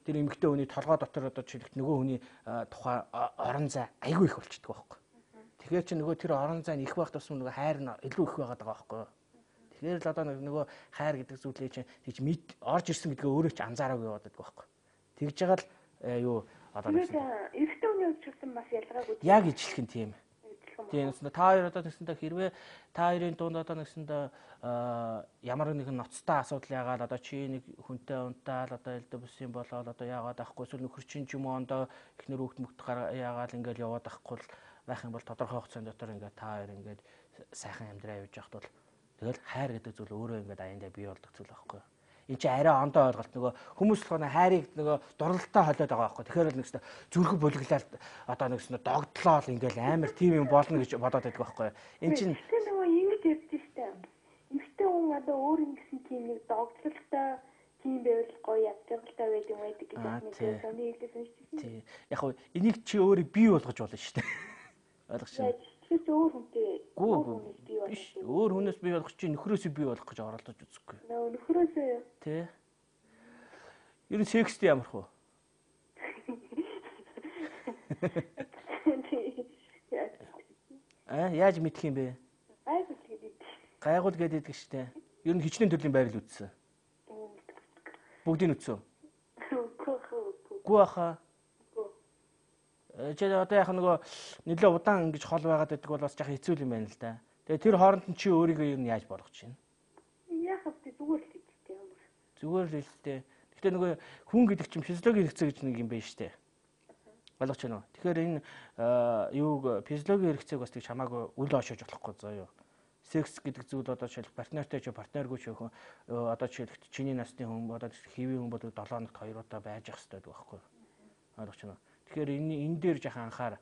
тэр эмэгтэй хүний толгой дотор одоо жишээлбэл нөгөө хүний тухай орон зай айгүй их болчихдог байхгүй. Тэгэхээр чи нөгөө тэр орон зай нь их байх тусам нөгөө хайр нь илүү их байгаад байгаа байхгүй. Тэгэхээр л одоо нөгөө хайр гэдэг зүйлийг чинь тийч мэд орж ирсэн гэдгээ өөрөө ч анзаараагүй яваад байдаг байхгүй. Тэгж байгаа л юу одоо эрэгтэй хүний хувьд ч гэсэн бас ялгаагүй. Яг ижилхэн тийм. Тийм гэсэн та хоёр одоо тэгсэндээ хэрвээ та хоёрын дунд одоо нэгсэндээ ямар нэгэн ноцтой асуудал яагаад одоо чи нэг хүнтэй унтаал одоо элдв бүс юм болоод одоо яагаад ахгүй эсвэл нөхөр чинь ч юм уу ондоо эхнэр хүүхд мөхт яагаад ингээл яваад ахгүй байх юм бол тодорхой хугацаанд дотор ингээд та хоёр ингээд сайхан амьдраа явж явахд бол тэгэл хайр гэдэг зүйл өөрөө ингээд аяндаа бий болдог зүйл байхгүй. Энд чи арай ондоо ойлголт нөгөө хүмүүс болохоор хайрыг нөгөө дурлалтай холиод байгаа байхгүй. Тэгэхээр л нэгсээ зүрх булглаад одоо нэгсээ догдлоо л ингээл амар тийм юм болно гэж бодоод байдаг байхгүй. Энд чинь нөгөө ингэж ярьж штэ. Эмэгтэй хүн одоо өөр ингэсэн тийм нэг догдлолтой тийм байвал гоё ядчгалтай байд юм байдаг гэж нэг сони хэлсэн шүү дээ. Тий. Яг хөө энийг чи өөрөө бий болгож болно шүү дээ. Ойлгож байна. Тэгэхээр чи өөр хүнтэй өөр хүнээс бий болгох. Өөр хүнээс бий болгох чи нөхрөөсөө бий болгох гэж оролдож үзэхгүй. Нөө нөхрөөсөө. Тий. Ер нь секстэй ямар хөө? Аа яаж мэдх юм бэ? Гайгуул гэдэг. Гайгуул гэдэг штэ. Ер нь хичнээн төрлийн байрал үтсэн. Бүгдийг үтсэн. Үгүй баха. Чи одоо яг нөгөө нэлээ удаан ингэж хол байгаад байдаг бол бас жаахан хэцүү юм байна л да. Тэгээ тэр хооронд нь чи өөрийгөө ер нь яаж болгож байна? Яах вэ? Зүгээр л хэлтэй юм. Зүгээр л хэлтэй. Гэхдээ нөгөө хүн гэдэг чинь физиологийн хэрэгцээ гэж нэг юм байна шүү дээ. Ойлгож байна уу? Тэгэхээр энэ юуг физиологийн хэрэгцээг бас тэг чамаагүй үл ойшоож болохгүй заа юу. Секс гэдэг зүйл одоо жишээлбэл партнертай ч партнергүй ч хүн одоо жишээлбэл чиний насны хүн одоо хэвийн хүн бол 7 хоногт 2 удаа байж ах хэрэгтэй байдаг байхгүй юу? Ойлгож байна уу? Тэгэхээр энэ дээр жаахан анхаар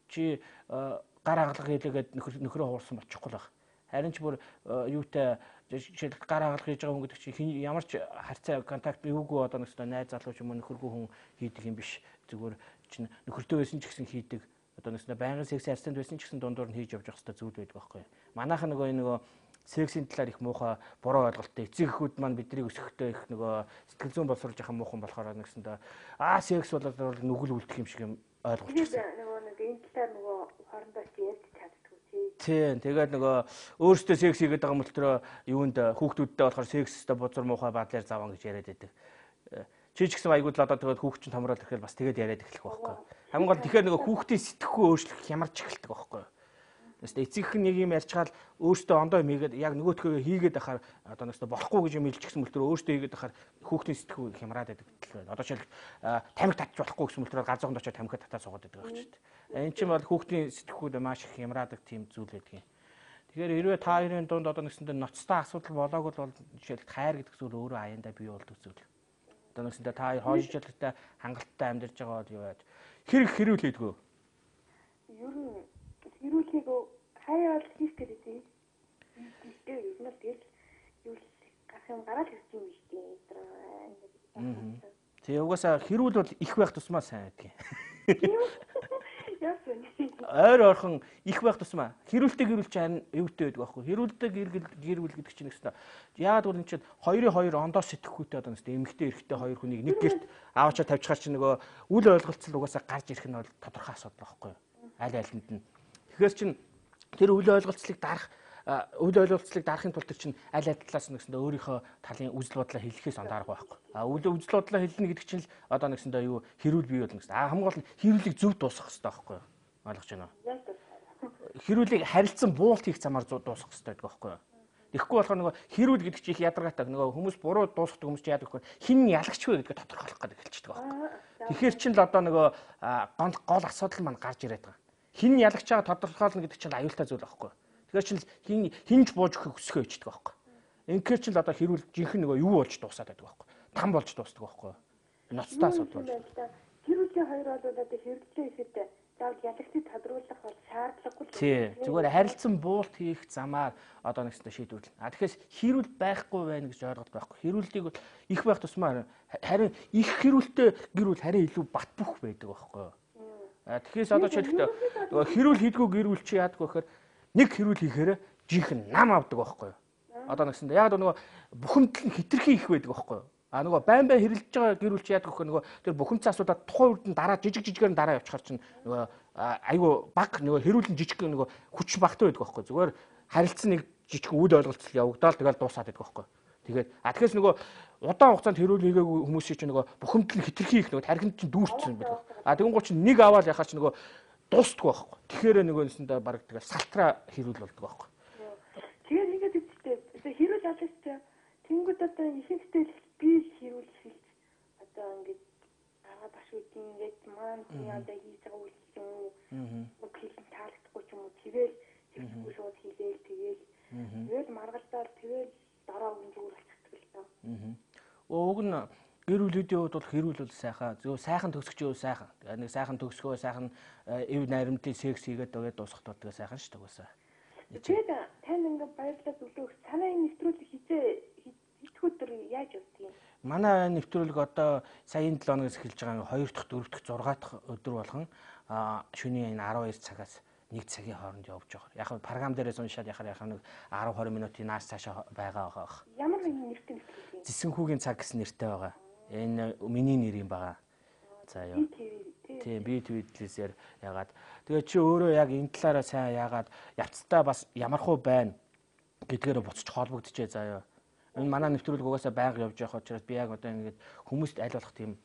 чи гар хагалга хийлээгээд нөхрөө хуурсан болчихгүй л байх. Харин ч бүр юутай жишээлбэл гар хагалга хийж байгаа хүн гэдэг чинь ямар ч харьцаа контакт юугүй одоо нэгсдээ найз залуу ч юм уу нөхөргүй хүн хийдэг юм биш. Зүгээр чинь нөхөртөө байсан ч гэсэн хийдэг. Одоо нэгсдээ байнгын секс харьцаанд байсан ч гэсэн дундуур нь хийж явж явах хэрэгтэй зүйл байдаг байхгүй. Манайхан нөгөө сексийн талаар их муухай буруу ойлголттой. Эцэг эхүүд маань биднийг өсгөхдөө их нөгөө сэтгэл зүйн боловсруулж яхаа муухан болохоор нэгсэндээ секс бол нүгэл үлдэх юм шиг юм ойлголчихсон. Нөгөө нэг энэ талаар нөгөө хоорондоо ч ярьж чаддгүй тий. Тийм. Тэгээд нөгөө өөрсдөө секс хийгээд байгаа мөлтрөө юунд хүүхдүүдтэй болохоор секстэй бузар муухай бадлаар заван гэж яриад байдаг. Чи ч гэсэн айгуу л одоо тэгээд хүүхд чинь томроод ирэхээр бас тэгээд яриад эхлэх байхгүй. Хамгийн гол тэгэхээр нөгөө хүүхдийн сэтгэхүй өөрчлөх хямарч эхэлдэг байхгүй. Тэстэ эцэг их нэг юм ярьчгаал өөртөө ондоо юм хийгээд яг нөгөөтгөө хийгээд ахаар одоо нэгсдэ болохгүй гэж юм хэлчихсэн мөлтөр өөртөө хийгээд ахаар хүүхдийн сэтгхүү хямраад байдаг гэтэл байна. Одоо жишээл тамхи татчих болохгүй гэсэн мөлтөр ганц зогонд очиод тамхи татаа суугаад байдаг байх ч тийм. Энэ чинь бол хүүхдийн сэтгхүүд маш их хямраадаг тийм зүйл байдаг юм. Тэгэхээр хэрвээ та хоёрын дунд одоо нэгсэндээ ноцтой асуудал болоогүй бол жишээл хайр гэдэг зүйл өөрөө аяндаа бий болдог зүйл. Одоо нэгсэндээ та хойшлолтой хангалттай амьдарч байгаа бол юу яаж хэрэг хэрүүл хийдгүү? Ер нь хэрүүлгийг хаяа бол хийх гэдэг тийм. Гэхдээ ер нь тэгэл юу л гарах юм гараад ирж юм биш үү? Тэгээ угаасаа хэрүүл бол их байх тусмаа сайн байдаг юм. Яасан. Ойр орхон их байх тусмаа хэрүүлтэй гэрүүл чинь харин эвтэй байдаг байхгүй. Хэрүүлтэй гэрүүл гэдэг чинь нэгсэн. Яагаад гэвэл энэ чинь 2-2 ондоо сэтгэхүйтэй одоо нэгсэн эмэгтэй эрэгтэй хоёр хүнийг нэг гэрт аавчаа тавьчихаар чинь нөгөө үл ойлголцол угаасаа гарч ирэх нь бол тодорхой асуудал байхгүй. Аль алинд нь. Тэгэхээр чин тэр үл ойлголцлыг дарах үл ойлголцлыг дарахын тулд тэр чинь аль аль талаас нэгсэндээ өөрийнхөө талын үзэл бодлоо хэлэхээс ондааргүй байхгүй. А үл үзэл бодлоо хэлнэ гэдэг чинь л одоо нэгсэндээ юу хэрүүл бий болно гэсэн. А хамгийн гол нь хэрүүлийг зөв дуусгах хэрэгтэй байхгүй юу? Ойлгож байна уу? Хэрүүлийг харилцан буулт хийх замаар дуусгах хэрэгтэй байдаг байхгүй юу? Тэгэхгүй болохоор нөгөө хэрүүл гэдэг чинь их ядаргаатай нөгөө хүмүүс буруу дуусгадаг хүмүүс чинь яадаг вэ? Хин ялагч вэ гэдгээ тодорхойлох гэдэг эхэлчихдэг байхгүй. Тэгэхээр чинь л одоо нөгөө гол асуудал маань гарч ирээд байгаа. Хин ялагч байгаа тодорхойлно гэдэг чинь аюултай зүйл байхгүй. Тэгэхээр чинь хин хинж бууж өгөхийг хүсэхээ ичдэг байхгүй. Инхээр чинь л одоо хэрүүл жинхэнэ нөгөө юу болж дуусаад байдаг байхгүй. Там болж дуусдаг байхгүй. Ноцтой асуудал болж. Хэрүүлийн хоёр бол одоо хэрэглээ ихэд заавал ялагчийг тодруулах бол шаардлагагүй. Тий. Зүгээр харилцан буулт хийх замаар одоо нэгсэндээ шийдвэрлэнэ. А тэгэхээр хэрүүл байхгүй байна гэж ойлголт байхгүй. Хэрүүлдийг бол их байх тусмаа харин их хэрүүлтэй гэрүүл харин илүү бат бөх байдаг байхгүй юу? Тэгэхээр одоо жишээлбэл нөгөө хэрүүл хийдгүү гэрүүл чи яадаг вэ гэхээр нэг хэрүүл хийхээр жинхэнэ нам авдаг байхгүй юу? Одоо нэгсэндээ яг нөгөө бухимдал нь хитрхи их байдаг байхгүй юу? А нөгөө байн байн хэрэлдэж байгаа гэр бүл чи яадаг вөхөр нөгөө тэр бухимдсан асуудал тухайн үед нь дараа жижиг жижигээр нь дараа явчихар чинь нөгөө айгу баг нөгөө хэрүүл нь жижиг нөгөө хүч багтай байдаг байхгүй. Зүгээр харилцсан нэг жижиг үйл ойлголцол явагдаал тэгэл дуусаад байдаг байхгүй. Тэгээд а тэгэхээр нөгөө удаан хугацаанд хэрүүл хийгээгүй хүмүүсийн чинь нөгөө бухимдал нь хитрхи их нөгөө тархинд чинь дүүрсэн байдаг. А тэгэн гоо чинь нэг аваад яхаар чинь нөгөө дуустдаг байхгүй. Тэгэхээр нөгөө нэсэндээ баг тэгэл салтраа хэрүүл болдог байхгүй. Тэгээд ингээд үстэй хэрүүл алж тэнгүүд одоо ихэнхдээ би л хэрүүл хэлж одоо ингээд агаад ашгүй ингээд маань тийм одоо хийж байгаа үйл юм уу үг хэлэн таалагдахгүй ч юм уу тэгэл тэгсгүй шууд хийлээл тэгэл тэгэл маргалдаал тэгэл дараа үн зүгээр болчихдог л доо. Уг нь гэр бүлүүдийн хувьд бол хэрүүл бол сайхан. Зөв сайхан төгсгч юу сайхан. Тэгээ нэг сайхан төгсгөө сайхан эв найрамдлын секс хийгээд тэгээд дуусгах бол тэгээ сайхан шүү дээ угаасаа. Тэгээд тань ингээд баярлалаа зөвлөө. Танай энэ нэвтрүүлэг хизээ идэх өдөр яаж явдаг юм? Манай нэвтрүүлэг одоо сая энэ 7 хоногоос эхэлж байгаа 2 дахь, 4 дахь, 6 дахь өдөр болгон шөнийн энэ 12 цагаас 1 цагийн хооронд явж байгаа. Яг нь програм дээрээс уншаад яхаар яхаа нэг 10 20 минутын нааш цаашаа байгаа байгаа. Ямар нэгэн нэртэй нэвтрүүлэг юм? Зэсэнхүүгийн цаг гэсэн нэртэй байгаа. Энэ миний нэр юм байгаа. За ёо. Тийм, би твитлээсээр ягаад. Тэгээ чи өөрөө яг энэ талаараа сайн яагаад явцдаа бас ямархуу байна гэдгээрээ буцаж холбогдчихээ заа ёо. Энэ манай нэвтрүүлэг угаасаа байнга явж явах учраас би яг одоо ингээд хүмүүст аль болох тийм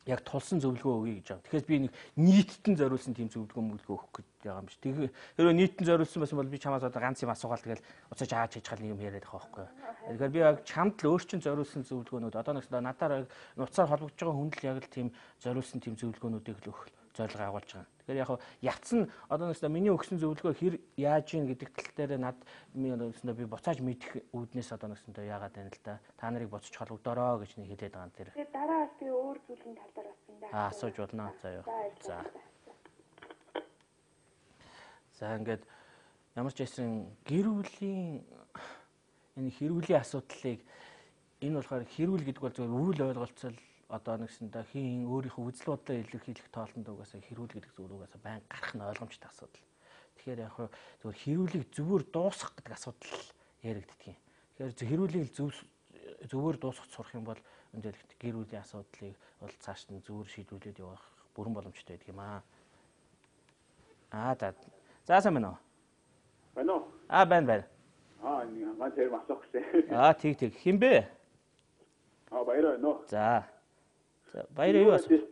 яг тулсан зөвлөгөө өгье гэж байгаа. Тэгэхээр би нэг нийтдэн зориулсан тийм зөвлөгөө мөлгөө өгөх гэж байгаа юм биш. Тэгэхээр хэрвээ нийтдэн зориулсан байсан бол би чамаас одоо ганц юм асуугаал тэгэл уцаж ааж хийж гал нэг юм яриад байгаа байхгүй. Тэгэхээр би яг чамд л өөр чин зориулсан зөвлөгөөнүүд одоо нэг надаар нуцаар холбогдож байгаа хүнд л яг л тийм зориулсан тийм зөвлөгөөнүүдийг л өгөх зорилго агуулж байгаа. Тэгэхээр яг явц нь одоо нэгсдээ миний өгсөн зөвлөгөө хэр яаж ийн гэдэг тал дээр над нэгсдээ би буцааж мэдэх үүднээс одоо нэгсдээ яагаад байна л да. Та нарыг буцаж холбогдороо гэж нэг хэлээд байгаа юм тэр. Тэгээ дараа би өөр зүйлийн тал дээр бас юм да. Асууж болно. За юу. За. За ингээд ямар ч байсан гэр бүлийн энэ хэрүүлийн асуудлыг энэ болохоор хэрүүл гэдэг бол зөвхөн үйл ойлголцол одоо нэгсэндээ хин өөрийнхөө үзэл бодлоо илэрхийлэх тоолтонд угаасаа хэрүүл гэдэг зүйл угаасаа байн гарах нь ойлгомжтой асуудал. Тэгэхээр яг зөвхөн хэрүүлийг зөвөр дуусгах гэдэг асуудал яригддаг юм. Тэгэхээр хэрүүлийг зөвөр дуусгах сурах юм бол өндөрлөгт гэр бүлийн асуудлыг бол цааш нь зөвөр шийдвэрлээд явах бүрэн боломжтой байдаг юм аа. Аа за. За сайн байна уу? Байна уу? Аа байна байна. Аа нэг ганц хэрэг асуух гэсэн. Аа тэг тэг. Хэн бэ? Аа баяраа байна уу? За. За баяраа юу асуух?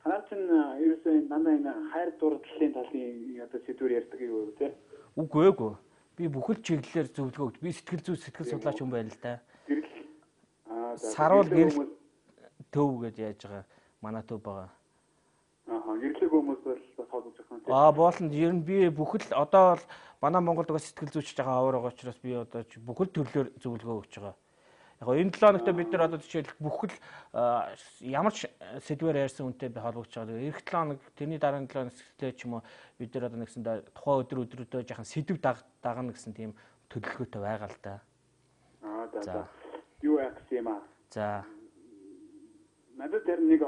Танаа чинь ерөөсөө дандаа энэ хайр дурдлалын талын одоо сэдвээр ярьдаг юу вэ те? Үгүй эгүй. Би бүхэл чиглэлээр зөвлөгөө өгд. Би сэтгэл зүй сэтгэл судлаач хүн байна л да. Гэрэл. Аа за. Саруул гэрэл төв гэж яаж байгаа. Манай төв байгаа. Аа гэрлэг хүмүүс бол бас холбож байгаа юм те. Аа боолнд ер нь би бүхэл одоо бол манай Монголд угаас сэтгэл зүйч байгаа аваар байгаа учраас би одоо бүхэл төрлөөр зөвлөгөө өгч байгаа. Яг энэ 7 хоногт бид нар одоо жишээлбэл бүхэл ямар ч сэдвээр ярьсан хүнтэй би холбогдож байгаа. Эх 7 хоног тэрний дараа 7 хоног сэтгэлээ ч юм уу бид нар одоо нэгсэндээ тухайн өдөр өдрөдөө жаахан сэдв дагна гэсэн тийм төлөвлөгөөтэй байгаа л да. Аа за. Юу яах гэсэн юм аа? За. Надад тэр нэг